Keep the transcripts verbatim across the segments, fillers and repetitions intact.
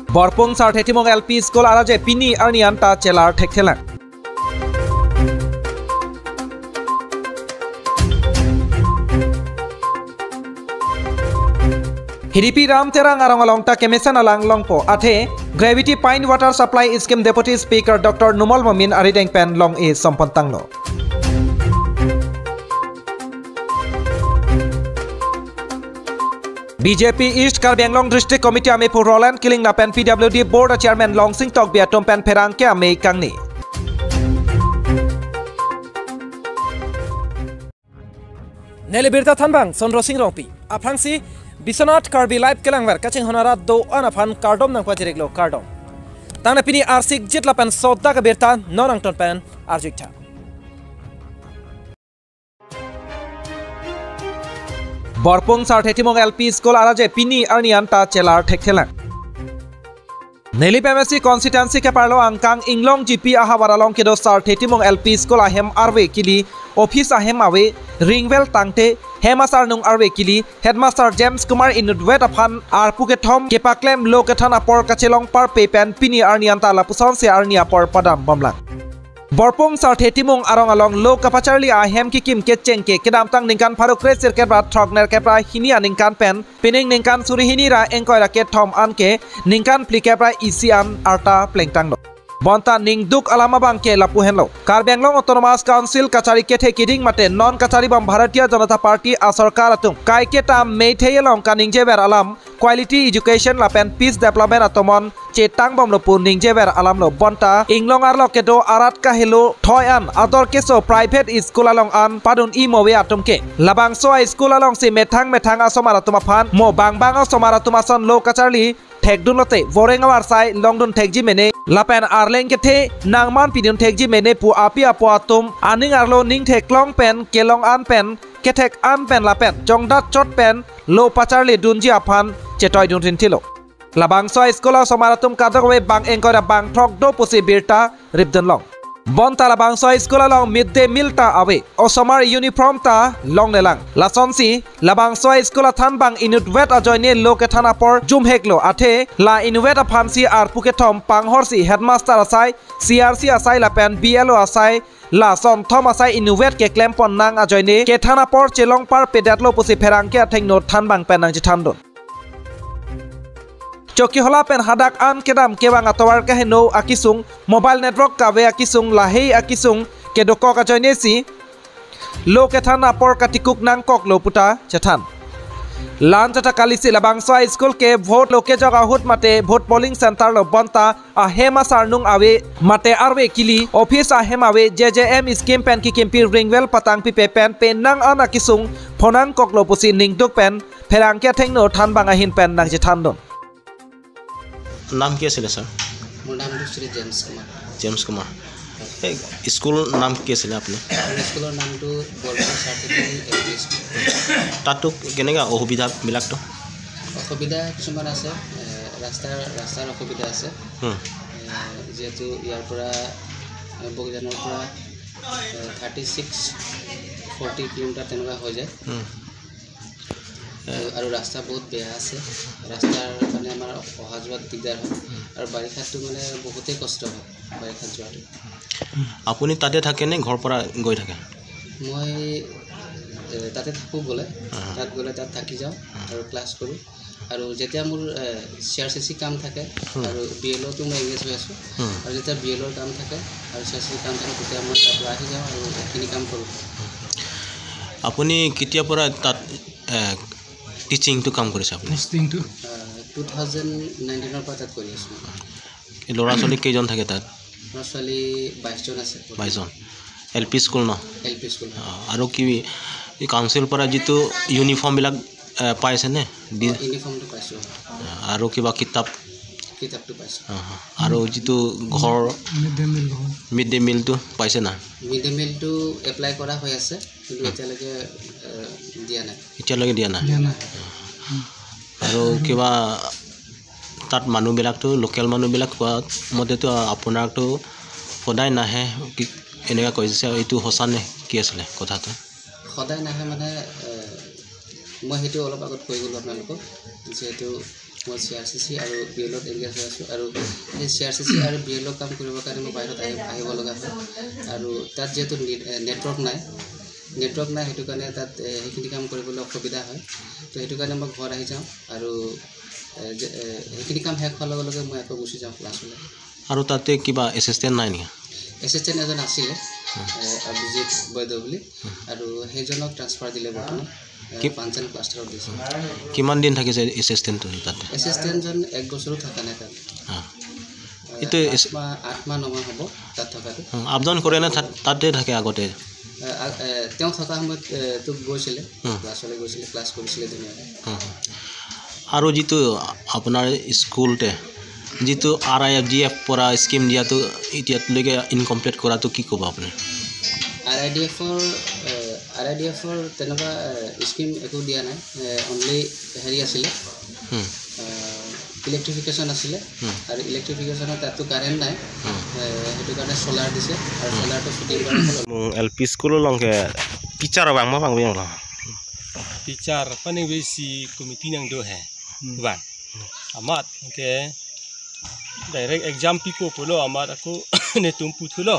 Borpung Sarthe Timung L P School araje pini arni anta chelar thekthelang. Hidipi Ram Terang arong along ta kemesen alang longpo, athe Gravity Pine Water Supply Scheme Deputy Speaker Doctor Numal Momin arideng pen long-e sompon tanglo. B J P East Karbi Anglong District Committee amephu Roland Killing lapen P W D Board Chairman Longsing Tokbi atum pen pherangke amei kangni. Neli birta thanbang Sondro Sing Rongpi. Aphrangsi Biswanath Karbi Live kelangver kachinghon arat do-an aphan kardom nangpajiriklo, kardom. Tangte pini arsik jit lapen sodak abirta non angton pen arjuik tha. Borpung Sarthe Timung L P School araje pini arni anta chelar thekthelang. Nilip M A C constituency keparlo angkang Inglong G P ahavar along kedo Sarthe Timung L P School ahem arve kili, office ahem ave, ringvel tangte, hem asarnung arve kili, Headmaster James Kumar inutvet aphan arpu kethom kepaklem lo kethan apor kachelong parpe pen pini arni anta lapusonsi arni apor padam bomlang. Borpung Sarthe Timung arong along lo kapacharli ahem kikim kecheng ke kedamtang ningkan pharo kre sirkep ra throknerkep ra hini aningkan pen pining ningkan suri hini ra ingkoi ra kethom anke ningkan phlikep ra isi an arta plengtanglo. Bonta ningduk alam abang ke lapu henlo. Karbi Anglong Autonomous Council kachari kethe kiding mate non kachari bom Bharatiya Janata Party asorkar atum kaike ta meithei along kaningjever alam quality education lapen peace development atomon chetang bomlo pu ningjever alamlo. Bonta Inglong arlo kedo arat kahelo thoi an ador keso private school along an padun-i move atum ke labangso a school alongsi methang methang asomar atum aphan mo bangbang asomar atum ason lo kacharli thekdun lote voreng avarsai longdun thekji mene lapen arleng kethe nangman pidun thekji mene pu api apo atum aning arlo ning theklong pen kelong an pen kethek an pen lapen chongdat chot pen lo pacharli dunji aphan chetoidun rinthilo. Labangso a school asomar atum kadokave bang ingkoi ra bang throk do pusi birta ripdun long. Bonta labangso a school along mid day meal ta ave, osomar uniform ta longlelang. Lasonsi labangso a school athanbang inutvet ajoine lo kethan apor jumheklo, athe la inutvet aphansi arpu kethom panghorsi headmaster asai, C R C asai lapen B L O asai, lason thom asai inutvet keklem pon nang ajoine kethan apor chelong parpedetlo pusi pherangke athengno thanbang pen nangchethandun. Chokihola pen hadak an kedam kevang atovar kaheno akisung, mobile network kave akisung, lahei akisung kedokok ajoinesi lo kethan apor katikuk nangkoklo puta chethan. La-an tata kalisi labangso a school ke vote lo kejok ahut mate vote polling center lo, bonta ahem asarnung ave mate arve kili, office ahem ave, J J M scheme pen kikimpi ringvel patangpipe pen penang an akisung phonangkoklo pusi ningduk pen pherangke athengno thanbang ahin pen nangchethandun. নাম কি আছিলে ছাৰ? মোৰ নামটো শ্ৰী জেমছ কুমাৰ। জেমছ কুমাৰ। এই স্কুল নাম কি আছিলে আপুনি? মোৰ স্কুলৰ নামটো Barpeta certificate L P school. তাতো কেনেকুৱা অসুবিধাবিলাকতো? অসুবিধা কিছুমান আছে, এ, ৰাস্তাৰ, ৰাস্তাৰ অসুবিধা আছে। হুম। এ, যিহেতু ইয়াৰ পৰা, এ, বগিজানৰ পৰা, এ, থাৰ্টি ছিক্স, ফৰ্টি কিলোমিটাৰ তেনেকুৱা হৈ যায়। হুম। আৰু, আৰু ৰাস্তা বহুত বেয়া আছে, ৰাস্তাৰ কাৰণে আমাৰ অহা যোৱাত দিগদাৰ হয়। আৰু বাৰিষাততো মানে বহুতেই কষ্ট হয় বাৰিষাত যোৱাটো। আপুনি তাতে থাকে নে ঘৰ পৰা গৈ থাকে? মই, এ, তাতে থাকোঁ গ'লে, অ। তাত গ'লে তাত থাকি যাওঁ অ। আৰু ক্লাছ কৰোঁ। আৰু যেতিয়া মোৰ, এ, চি আৰ চি চি কাম থাকে হুম। আৰু বি এল অ'টো মই এংগেজ হৈ আছোঁ। হুম। আৰু যেতিয়া বি এল অ'ৰ কাম থাকে আৰু চি আৰ চি চি কাম থাকে, তেতিয়া মই তাৰ পৰা আহি যাওঁ আৰু এইখিনি কাম কৰোঁ। আপুনি কেতিয়াৰ পৰা তাত, এ, টিচিংটো কাম কৰিছে আপুনি? পোষ্টিংটো? আহ, টু থাউজেণ্ড নাইনটিনৰ পৰা তাত কৰি আছোঁ। এই ল'ৰা ছোৱালী কেইজন থাকে তাত? ল'ৰা ছোৱালী বাইছজন আছে। বাইছজন। এল পি স্কুল ন? L P school. অ, আৰু কি এই কাউন্সিলৰ পৰা যিটো ইউনিফৰ্মবিলাক, এ, পাইছেনে? দি- অ, ইউনিফৰ্মটো পাইছোঁ। অ, আৰু কিবা কিতাপ? কিতাপটো পাইছোঁ। অ, অ। আৰু যিটো ঘৰ মিড ডে মিল ঘৰ। মিড ডে মিলটো পাইছে না? মিড ডে মিলটো এপ্লাই কৰা হৈ আছে, কিন্তু উম। এতিয়ালৈকে, এ, দিয়া নাই। এতিয়ালৈকে দিয়া নাই? দিয়া নাই। উম। আৰু কিবা তাত মানুহবিলাকতো, লোকেল মানুহবিলাক কোৱা মতেতো আপোনাকতো সদায় নাহে, কি এনেকুৱা কৈছে, এইটো সঁচা নে কি আছিলে কথাটো? সদায় নাহে মানে, এ, মই সেইটো অলপ আগত কৈ গ'লোঁ আপোনালোকক, যিহেতু মই চি আৰ চি চি আৰু বি এল অ'ত এংগেজ হৈ আছোঁ আৰু সেই চি আৰ চি চি আৰু বি এল অ' কাম কৰিবৰ কাৰণে মই বাহিৰত আহি আহিব লগা হয়। আৰু তাত যিহেতু নি- এ, নেটৱৰ্ক নাই, নেটৱৰ্ক নাই, সেইটো কাৰণে তাত এ, সেইখিনি কাম কৰিবলৈ অসুবিধা হয়। তো সেইটো কাৰণে মই ঘৰত আহি যাওঁ আৰু এ, যে- এ, সেইখিনি কাম শেষ হোৱাৰ লগে লগে মই আকৌ গুচি যাওঁ ক্লাছলৈ। আৰু তাতে কিবা এছিষ্টেণ্ট নাই নেকি? এছিষ্টেণ্ট এজন আছিলে, এ, অভিজিত বৈদ্য বুলি, আৰু সেইজনক ট্ৰান্সফাৰ দিলে বৰ্তমান। এ, কি- পাঞ্চন ক্লাষ্টাৰত দিছে। কিমান দিন থাকিছে এছিষ্টেণ্টটো তাতে? এছিষ্টেণ্টজন এক বছৰো থকা নাই তাত। হা। এ, এইটো এছ- আঠ মাহ, আঠ মাহ, ন মাহ হ'ব তাত থকাটো। হুম, আপ ডাউন কৰে নে তাত- তাতে থাকে আগতে? এ, আ- এ, তেওঁ থকা সময়ত এ, তো গৈছিলে, হুম। ক্লাছলৈ গৈছিলে, ক্লাছ কৰিছিলে ধুনীয়াকৈ। হুম, হুম। আৰু যিটো আপোনাৰ স্কুলতে যিটো আৰ আই ডি এফ পৰা স্কিম দিয়াটো এতিয়ালৈকে ইনকমপ্লিট কৰাটো কি ক'ব আপুনি? আৰ আই ডি এফৰ এ, আৰ আই ডি এফৰ তেনেকুৱা এ, স্কিম একো দিয়া নাই। এ, অনলি হেৰি আছিলে, হুম। এ, ইলেক্ট্ৰিফিকেশ্যন আছিলে। হুম। আৰু ইলেক্ট্ৰিফিকেশ্যনৰ তাততো কাৰেণ্ট নাই। হুম। এ, সেইটো কাৰণে চ'লাৰ দিছে আৰু হুম। চ'লাৰটো ফিটিং কৰা হ'ল। Mung L P school along ke teacher abang ma bang bang lo. Teacher paning besi committee nangdo he. Hmm. Bang. Amat ke direct exam pipo pulo amat ako netum puthulo.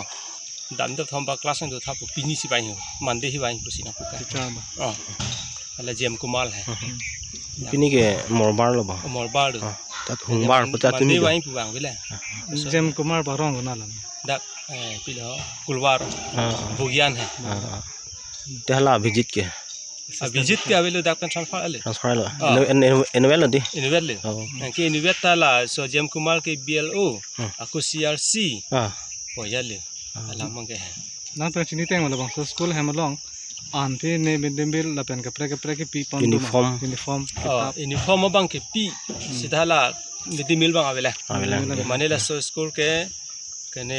Dam da thomba class nangdo thapo pini si bang ho. Monday hi bang ho pusi nangpuka. Teacher ma? Oh. Hala J M Kumar he. Pini ke Morbar lo ba? Morbar do. Ah, tat Humbar puta Monday tumi do. Bang pu bang bile. J M Kumar barong na lam. Dak eh pilo Kulwar. Ah, ah. Bugyan he. Ah, ah. Te hala Abhijit ke? Abhijit ke avelo dak pen transfer ale. Transfer lo. Ah. Anu- anu- annual lo di? Annual le. Oh. Nang ke annual ta laso J M Kumar ke B L O. Hmm. Ako C R C. Ah. Poya le. Ah. Alam mang ke he. Nangtum chiniteng labangso school hem along. Aunty ne midday meal lapen kaprek kaprek kepi pon do ma? Uniform. Uniform, oh, kitab. Uniform abang kepi. Hmm. Sita la midday meal bang avelo. Avelo. Mane laso school ke kene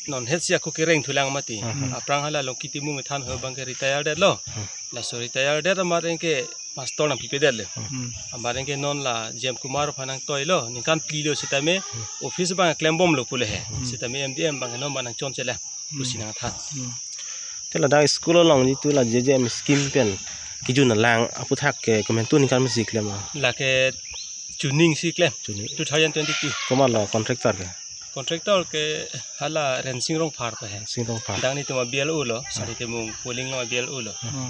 non het si ako kereng thulang mati. Hmm. Aphrang hala Longki Timung methan ho bang ke retire det lo. Hmm. Laso retire det amat reng ke master nangpipe det le. Hmm. Amat reng ke non la J M Kumar aphan nangtoi lo, ningkan phli lo sitame, hmm, office bang klembom lo pule he. Hmm. Sitame M D M bang non bang nangchon chele. Hmm. Pusi nangthan. Hmm. Te ladak school along jitu la J J M scheme pen kejun alang aputhak ke komantu ningkan mesi klem ma? Lake chuning si klem. Chuning. Two thousand twenty-two. Komat lo contractor ke? Contractor ke hala Rensing Rongphar pa he. Rensing Rongphar. Dang netum a B L O lo, hmm, Sari Timung polling lo a B L O lo. Hmm.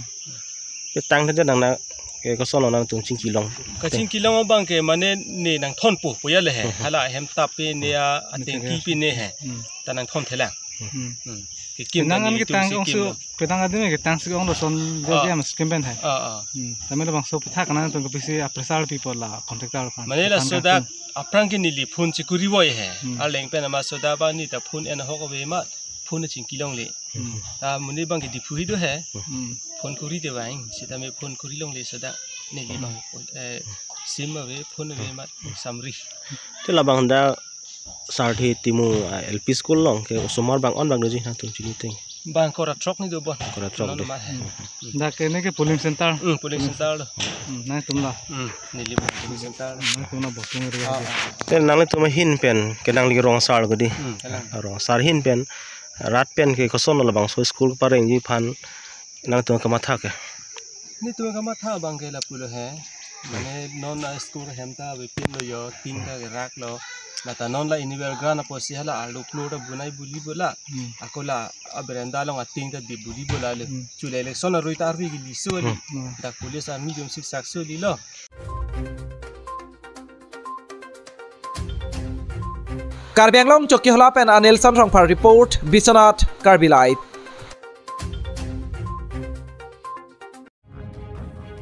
Ke tangte nang na ke koson lo nangtum chingki long? Kachingki long abang ke mane ne nangthonpo, poya le he. Hmm. Hala hem tap pe ne a, hmm, ateng ki pe ne he. Hmm. Ta nangthon thelang. Hmm. Hmm. Kekim penang ta an netum ketang si ong kim su, lo. Penang adim ketang si ong lo son, ah, J J M scheme pen hai. Ah, ah. Hmm. Tame labangso aputhak nangtum kepisi a pressure people la contractor aphan. Mane ketang laso dak ketang. Aphrang ke neli phone chekuri voi he. Hmm. Arleng pen amat soda ba ne ta phone en hok ave ma phone chingki longle. Hmm. Ta mane bang ke Diphu hi do he. Hmm. Phone kuri te bang, sitame phone kuri longle soda neli bang, eh, sim ave, phone ave ma samri. Te labang dak Sarthe Timung, ah, L P school along ke osomar bang-on bang doji nangtum chiniteng? Bang kora throk ni do bon. Kora throk non do. Ma he. Hmm. Dak ke ne ke polling center? Hmm, polling center lo. Hmm, nangtum la. Hmm, neli bang polling center lo. Hmm, nangtum la voting area. Ah, ah. Te nanglitum ahin pen ke nangli rong sar ko di. Hmm, kelang. Rong sar ahin pen rat pen ke koson labangso school parengji aphan nangtum kamatha ke? Netum kamatha bang ke lapulo he. Mane non a school hem ta avepin lo, yo tin ta rak lo. Lata non la annual grant apotsi hala arlo floor ta bunai buli bola. Hmm. Ako la a veranda along atin ta di buli bola le. Hmm. Chule election arui ta arui ke liso le. Hmm. Dak police army jom sik sak so li lo. Karbi Anglong Chokihola pen Anilson Rongphar report, Biswanath Karbi Live.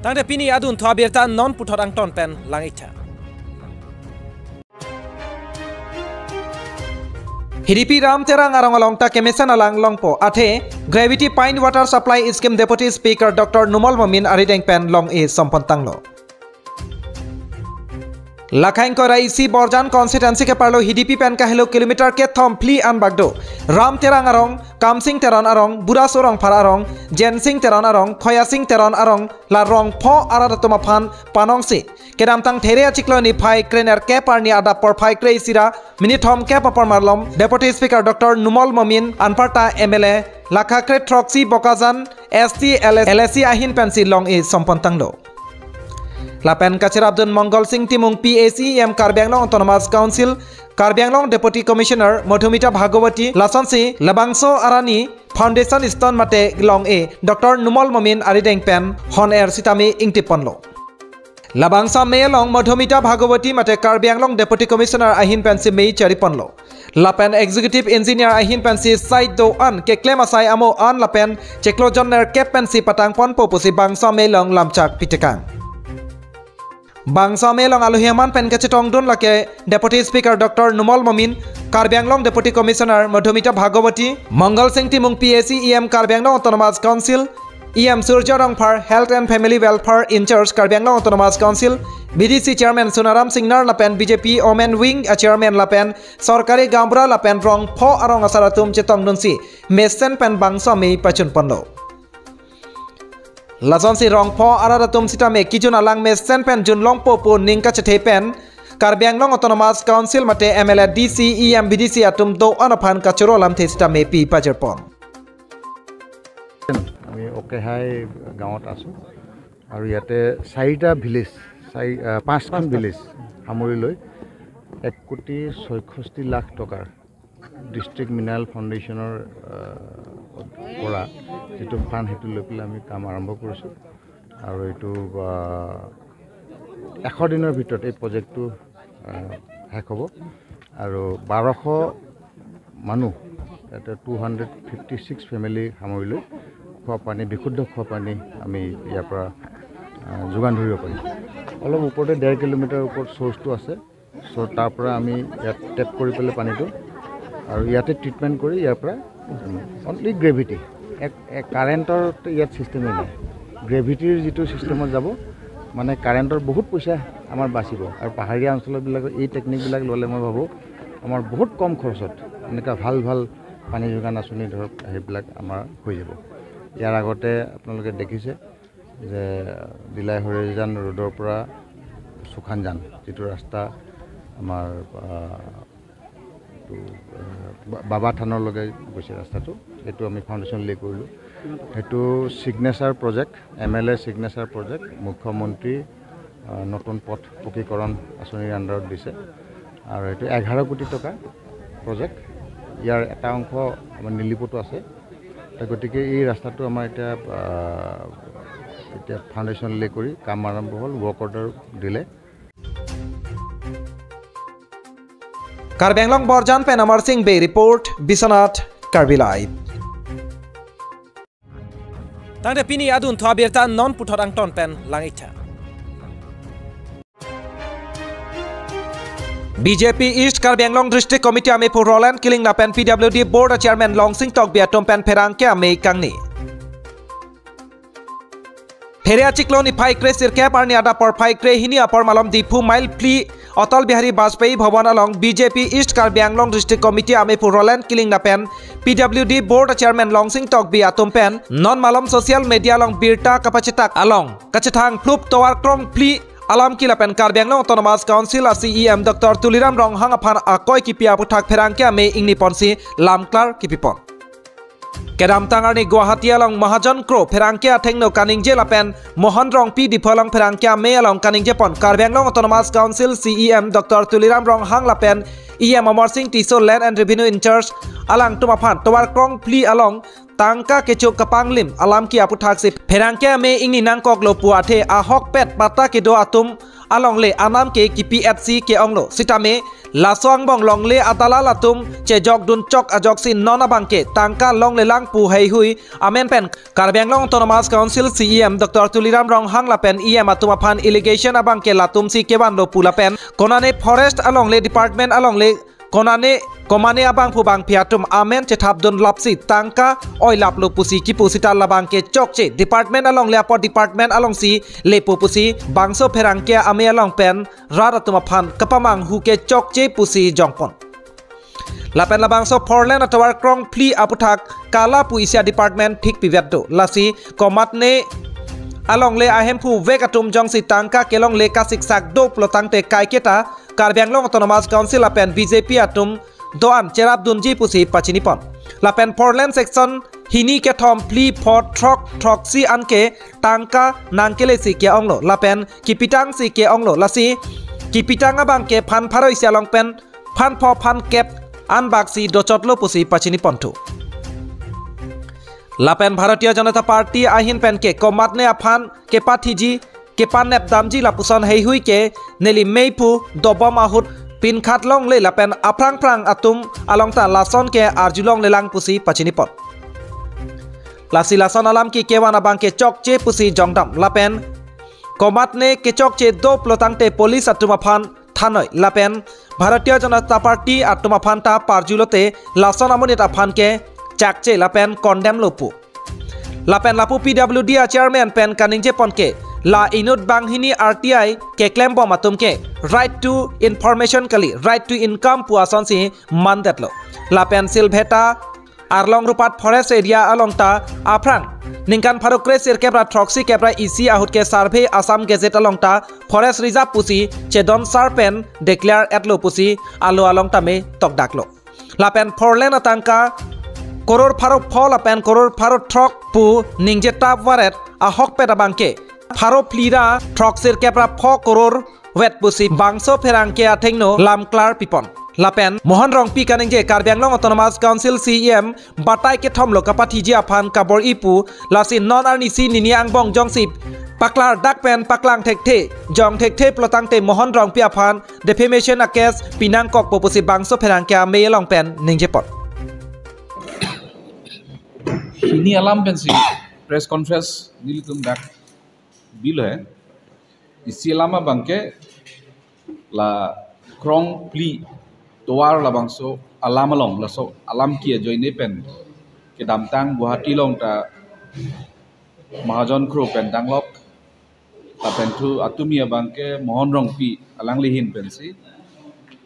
Tangte pini adunthu abirta non puthot angton pen lang-iktha. Hidipi Ram Terang arong along ta kemesen alang longpo athe Gravity Pine Water Supply Scheme Deputy Speaker Doctor Numal Momin arideng pen long-e sompon tanglo. Lakhain kora isi Borjan constituency ke parlo Hidipi pen kahelo kilometer kethom phli an bak do Ram Terang arong, Kamsing Teron arong, Buraso Rongphar arong, Jensing Teron arong, Khoyasing Teron arong, la rong pho arat atum aphan panongsi kedamtang There achiklo niphai krenerkep arni adap porphai kre-isi ra minit thomkep apor malom Deputy Speaker Doctor Numal Momin anparta M L A lakha kre throksi Bokajan S T L S C ahin pensi long-e sompon tanglo. Lapen kacherapdun Mongalsing Timung P A C E M Karbi Anglong Autonomous Council, Karbi Anglong Deputy Commissioner Madhumita Bhagawati, lasonsi labangso arni foundation stone mate long-e Doctor Numal Momin arideng pen hon-er sitame ingtiponlo. Labangso amei along Madhumita Bhagawati mate Karbi Anglong Deputy Commissioner ahin pensi mei chariponlo. Lapen Executive Engineer ahin pensi site do-an keklem asai amo an lapen chiklo jon nerkep pensi patangponpo pusi bangso amei along lamchak pitekang. Bangso amei along alohi aman pen kachetongdun lake Deputy Speaker Doctor Numal Momin, Karbi Anglong Deputy Commissioner Madhumita Bhagawati, Mongalsing Timung P A C E M Karbi Anglong Autonomous Council, E M Surjya Rongphar, Health and Family Welfare in-charge Karbi Anglong Autonomous Council, B D C Chairman Sonaram Singnar lapen B J P Women Wing a Chairman lapen sorkari gaonbura lapen rongpho arong asar atum chetongdunsi mesen pen bangso amei pachunponlo. Lasonsi rongpho arat atum sitame kejun alang mesen pen junlongpo pu ning kachethe pen Karbi Anglong Autonomous Council mate M L A, D C, E M, B D C atum do-an aphan kachoro lamthe sitame pi pajirpon. আমি অকেহাই গাঁৱত আছোঁ আৰু ইয়াতে চাৰিটা ভিলেজ, চাৰি আহ, পাঁচখন ভিলেজ সামৰি লৈ এক কোটি ছয়ষষ্ঠি লাখ টকাৰ ডিষ্ট্ৰিক্ট মিনাৰেল ফাউণ্ডেশ্যনৰ আহ, পৰা যিটো ফাণ্ড, সেইটো লৈ পেলাই আমি কাম আৰম্ভ কৰিছোঁ আৰু এইটো আহ, এশ দিনৰ ভিতৰত এই প্ৰজেক্টটো আহ, শেষ হ'ব আৰু বাৰশ মানুহ, তাতে two hundred fifty six family সামৰি লৈ খোৱা পানী, বিশুদ্ধ খোৱা পানী আমি ইয়াৰ পৰা আহ, যোগান ধৰিব পাৰিম। অলপ ওপৰতে ডেৰ কিলোমিটাৰ ওপৰত চ'ৰ্চটো আছে। চ' তাৰ পৰা আমি ইয়াত টেপ কৰি পেলাই পানীটো আৰু ইয়াতে ট্ৰিটমেণ্ট কৰি ইয়াৰ পৰা অনলি গ্ৰেভিটি, এক এক কাৰেণ্টৰ ইয়াত ছিষ্টেমেই নাই। গ্ৰেভিটিৰ যিটো ছিষ্টেমত যাব, মানে কাৰেণ্টৰ বহুত পইচা আমাৰ বাচিব আৰু পাহাৰীয়া অঞ্চলবিলাকত এই টেকনিকবিলাক ল'লে মই ভাবোঁ আমাৰ বহুত কম খৰচত এনেকুৱা ভাল ভাল পানী যোগান আঁচনি ধৰক সেইবিলাক আমাৰ হৈ যাব। ইয়াৰ আগতে আপোনালোকে দেখিছে যে দিলাই হৰিজান ৰোডৰ পৰা সুখানজান যিটো ৰাস্তা আমাৰ আহ, এইটো আহ, বা- বাবা থানলৈকে গৈছে ৰাস্তাটো, সেইটো আমি ফাউণ্ডেশ্যন লে কৰিলোঁ। সেইটো ছিগনেচাৰ প্ৰজেক্ট, এম এল এ ছিগনেচাৰ প্ৰজেক্ট, মুখ্যমন্ত্ৰী আহ, নতুন পথ পকীকৰণ আঁচনিৰ আণ্ডাৰত দিছে আৰু এইটো এঘাৰ কোটি টকা প্ৰজেক্ট। ইয়াৰ এটা অংশ আমাৰ নিলিপতো আছে। তে গতিকে এই ৰাস্তাটো আমাৰ এতিয়া আহ, এতিয়া ফাউণ্ডেশ্যন লে কৰি কাম আৰম্ভ হ'ল, ৱৰ্ক অৰ্ডাৰ দিলে। Karbi Anglong Borjan pen Amar Singh Bey report, Biswanath, Karbi Live. Tangte pini adunthu abirta non puthot angton pen lang-iktha. B J P East Karbi Anglong District Committee amephu Roland Killing lapen P W D Board Chairman Longsing Tokbi atum pen pherangke amei kangni. Phere achiklo niphai kre sirkep arni adap porphai kre hini apor malom Diphu mile phli Atal Bihari Vajpayee Bhawan along B J P East Karbi Anglong District Committee amephu Roland Killing lapen P W D Board Chairman Longsing Tokbi atum pen non malom social media along birta kapachitak along kachethang phlup tovar krongphli alam ke lapen Karbi Anglong Autonomous Council a C E M Doctor Tuliram Ronghang aphan akoi kipi aputhak pherangke amei ingniponsi lamklar kipipon. Kedamtang arni Guwahati along Mahajon Kro pherangke athengno kaningje lapen Mohan Rongpi Diphu along pherangke amei along kaningjepon Karbi Anglong Autonomous Council C E M Doctor Tuliram Ronghang lapen E M Amar Singh Tisso Land and Revenue in-charge alangtum aphan tovar krongphli along tangka kecho kapanglim alam ke aputhaksi pherangke amei ingni nangkoklo pu athe ahokpet patta kedo atum alongle anam ke kipi etsi ke-onglo. Sitame laso angbong longle adalal atum chejokdun chok ajoksi non abangke tangka longlelang pu heihui amen pen Karbi Anglong Autonomous Council C E M Doctor Tuliram Ronghang lapen E M atum aphan allegation abangke latumsi kevanlo pu lapen konane forest alongle department alongle konane komane abangphu bangphi atum amen chethapdun lapsi tangka oilaplo pusi kipu sita labangke chokche department alongle apor department alongsi lepo pusi bangso pherangke amei along pen rat atum aphan kapamanghu ke chokche pusi jongpon. Lapen labangso four lane atovar krongphli aputhak kala pu isi a-department thik pivet do. Lasi komatne alongle ahemphu vek atum jongsi tangka kelongle kasiksak do pulo tangte kaiketa Karbi Anglong Autonomous Council lapen B J P atum do-an cherapdunji pusi pachinipon. Lapen four lane section hini kethom phli pho throk throksi anke tangka nangkelesi ke-onglo lapen kepitangsi ke-onglo, lasi kepitang abangke phan pharo isi along pen phan pho phan kep anbaksi dochotlo pusi pachiniponthu. Lapen Bharatiya Janata Party ahin penke komatne aphan kepathiji kepanepdamji lapuson heihui ke neli mei pu dobom ahut pinkhat longle lapen aphrang phrang atum along ta lason ke arjulonglelang pusi pachinipon. Lasi lason alam ki kevan abangke chokche pusi jongdam lapen komatne kechokche do pulotangte police atum aphan thanoi lapen Bharatiya Janata Party atum aphan ta parjulote lason amonit aphan ke chakche lapen condemn lo pu. Lapen lapu P W D a chairman pen kaningjepon ke la inut banghini R T I keklembom atum ke right to information kali, right to income pu asonsi mandetlo. Lapen Silveta Arlong Rupat Forest Area along ta aphrang ningkan pharo kre sirkep ra throksi kep ra isi ahut ke survey Assam Gazette along ta Forest Reserve pusi chedon sar pen declare etlo pusi alo along tame tokdaklo. Lapen four lane atangka koror pharo pho lapen koror pharo throk pu ningje tap varet ahokpet abangke pharo phli ra throksi kep ra pho koror vet pusi bangso pherangke athengno lamklar pipon. Lapen Mohan Rongpi kaningje Karbi Anglong Autonomous Council C E M batai kethomlo kapathiji aphan kabor-i pu, lasi non arnisi nini angbong jongsi paklardak pen paklang thekthe jong thekthe pulotangte Mohan Rongpi aphan defamation a case pinangkokpo pusi bangso pherangke amei along pen ningjepon. Hini alam pensi press conference nelitum dak bilo hai. Isi alam abangke la krong phli tovar labangso alam along, laso alam ki ajoine pen kedamtang Guwahati along ta Mahajon Kro pen danglok, lapen thu atumi abangke Mohan Rongpi alangli ahin pensi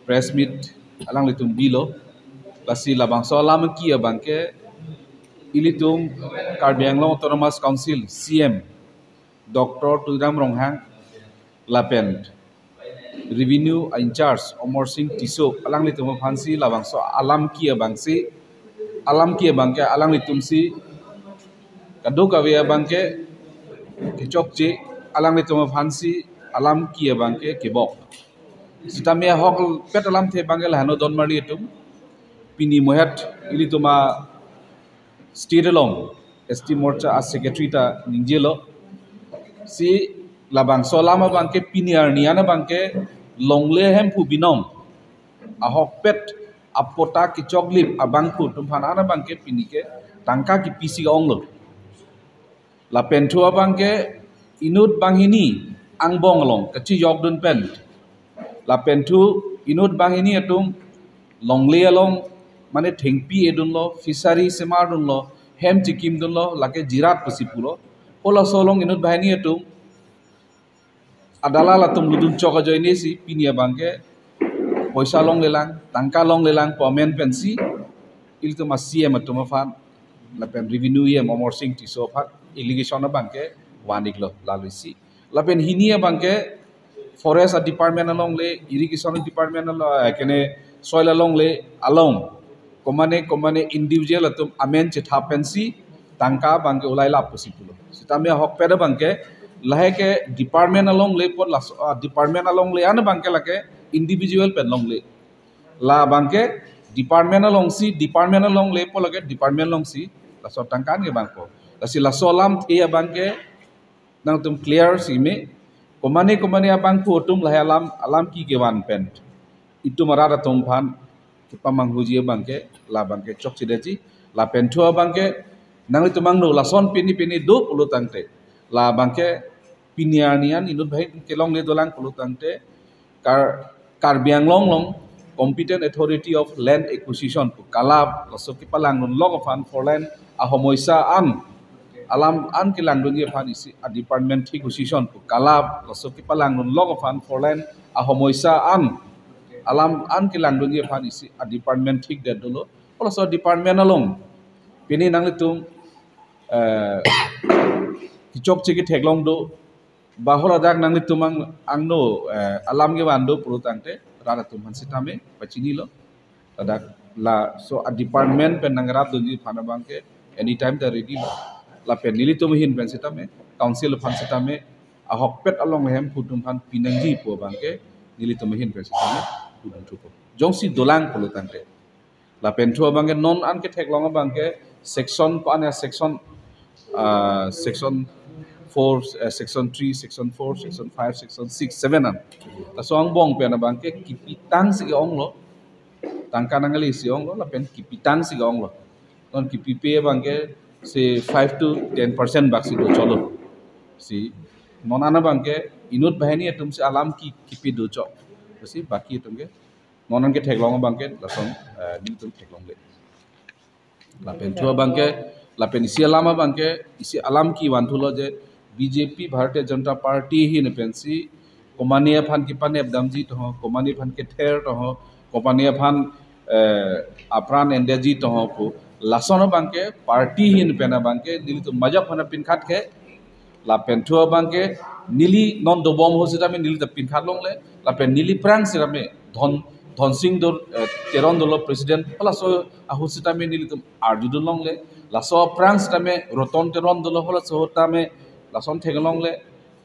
press meet alanglitum bilo. Lasi labangso alam ki abangke ilitum Karbi Anglong Autonomous Council C E M Doctor Tuliram Ronghang lapen Revenue in charge Amar Sing Tisso alanglitum aphansi labangso alam ki abangsi, alam ki abangke alanglitumsi kadokave abangke kechokche, alanglitum aphansi alam ki abangke kebok. Sitame ahokpet alamthe abangke lahano donmarli atum, pini mohet ilitum a state along S T Morcha a secretary ta ningjelo. Si labangso alam abangke pini arni an abangke longle Hemphu binong ahokpet apota kechoklip abangphu atum aphan an abangke pini ke tangka kepisi onglo. Lapen thu abangke inut banghini angbong along kachijokdun pen, lapen thu inut banghini atum longle along mane thengpi edunlo, fishery semardunlo, hem chikimdunlo, lake jirat pusi pulo. Halaso along inut banghini atum adala latum ludun chok ajoinesi pini abangke poisa longlelang, tangka longlelang pu amen pensi ilitum a C E M atum aphan lapen Revenue E M Amar Sing Tisso aphan allegation abangke van-iklo lalusi. Lapen hini abangke Forest a department alongle, Irrigation department along, eh, kene soil alongle along komane komane individual atum amen chethap pensi tangka abangke ulai lap pusi pulo. Sitame ahokpet abangke lahai ke department alongle apot laso, ah, department alongle an abangke lake individual pen longle. Labangke department alongsi, department alongle apot lake department alongsi laso tangka an kevangpo. Lasi laso alamthe abangke nangtum clear si me, komane komane abangphu atum lahai alam, alam ki kevan pen itum arat atum aphan kepamanghuji abangke labangke chokchedetji. Lapen thu abangke nanglitum angno lason pini pini do pulotangte labangke pini arni an inut banghini kelongle dolang pulotangte Kar-, Karbi Anglong along Competent Authority of Land Acquisition pu KALA laso kepalangdunlok aphan four lane ahomoisa an alam an kelangdunji aphan isi a department thik acquisition pu KALA laso kepalangdunlok aphan four lane ahomoisa an alam an kelangdunji aphan isi a department thikdet dolo. Halaso department along pini nanglitum, eh, kechokche ketheklong do, ba haladak nanglitum ang, angno, eh, alam kevan do pulotangte rat atum aphan sitame pachinilo. Ladak laso a department pen nangrapdunji aphan abangke Anytime ta ready lo. Lapen nelitum ahin pen sitame, council aphan sitame, ahokpet along hemphu atum aphan pinangji pu abangke nelitum ahin pen sitame pudun thupo. Jongsi dolang pulo tangte. Lapen thu abangke non an ketheklong abangke section ko-an ya, section, ah, section four, eh, section three, section four, section five, section six, seven an. Laso angbong pen abangke kipitang si ke-onglo. Tangka nanglesi onglo, lapen kipitang si ke-onglo. Non kipipe abangke si five to ten percent bak si dochotlo. Si non an abangke inut banghini atum si alam ki kipi dochot. Si baki atum ke non an ketheklong abangke lason, eh, nelitum theklongle. Lapen thu abangke, lapen isi alam abangke, isi alam ki vanthulo je B J P, Bharatiya Janata Party ahin pensi komane aphan kipanep damji toho, komane aphan kether toho, komane aphan, eh, apran endeji toho pu. Lason abangke party ahin pen abangke nelitum majak aphan pinkhat ke, lapen thu abangke neli non dobom ahut sitame neli ta pinkhat longle, lapen neli aphrang sitame Dhon, Dhonsing Dor, eh, Teron dolo president, halaso ahut sitame nelitum arjudun longle, laso aphrang sitame Roton Teron dolo, halaso ahut tame lason theklongle,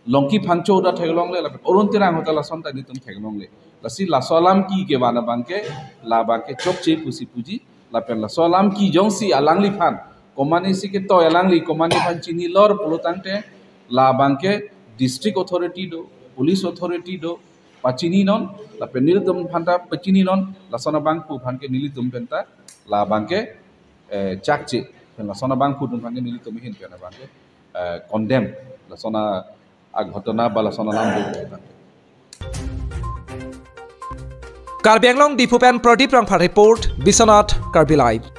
Longki Phangcho ta theklongle, lapen Arun Terang ahut ta lason ta nelitum theklongle. Lasi laso alam ki kevan abangke, la abangke chokche pusi puji, lapen laso alam ki jongsi alangliphan komane si ketoi, alangli komane aphan chinilor pulo tangte, la abangke district authority do, police authority do, pachininon, lapen nelitum aphanta pachininon, lason abangphu aphan ke nelitum penta, la abangke, eh, chakche, pen lason abangphu atum aphan ke nelitum ahin pen abangke, eh, condemn, lason a, aghotona ba lason alam do. Karbi Anglong Diphu pen Pradip Rongphar report, Biswanath Karbi Live.